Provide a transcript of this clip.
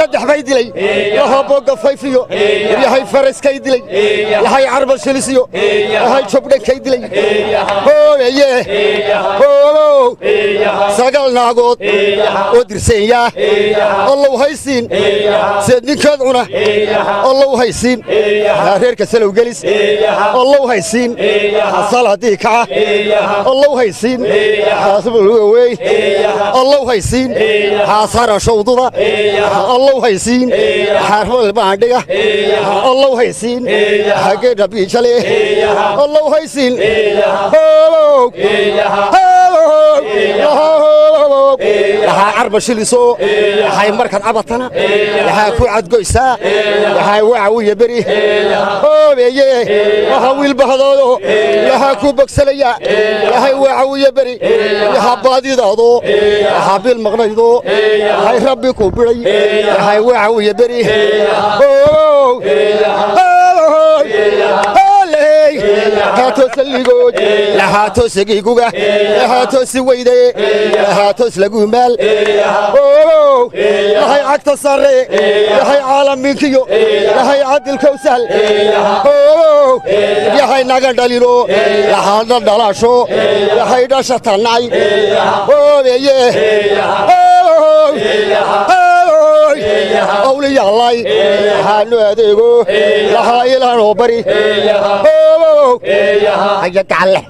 Saddex bay dilay lahaa boogga fayfiyo, yahay faraskay dilay, yahay carbal shilisiyo, yahay jobdhankay dilay. Hoobaye hoobow, sagaal naagood oo dirsanyaa allow haysiin, seed ninkood cuna allow haysiin, reerka salow gelis allow haysiin, saladii kaca allow haysiin, wey allow haysiin, xaasara shawduda allow haysiin, xarfal baandhiga allow haysiin, xageedha biijale allow haysiin. Hoobow hoobow, waxaa carba shiliso, waxay markaad cabatana waxaa ku cadgoysaa, waxaa wacawiya beri. Hoobeeye, waxa wiilbahdoodo waxaa ku bogsanaya, waxay wacawiya beri, waxa baadidaado, waxaa bil maqnaydo, waxay rabbi ku biday, waxay wacawiya beri. Hoobow lahaatoosaligood, lahaatoosagiguga, lahaatoosi weyde, lahaatoos lagu maal. Obow, lahay cagta sare, yahay caalamiinkiyo, yahay cadilkow sahl. Obow, yahay naga dhalino, lahaadha dhalasho, yahay dhasha tanacay. Oobeye, awliyaalay waxaanu adeego lahaa ilaanoo bari. Obow, haya gacalle.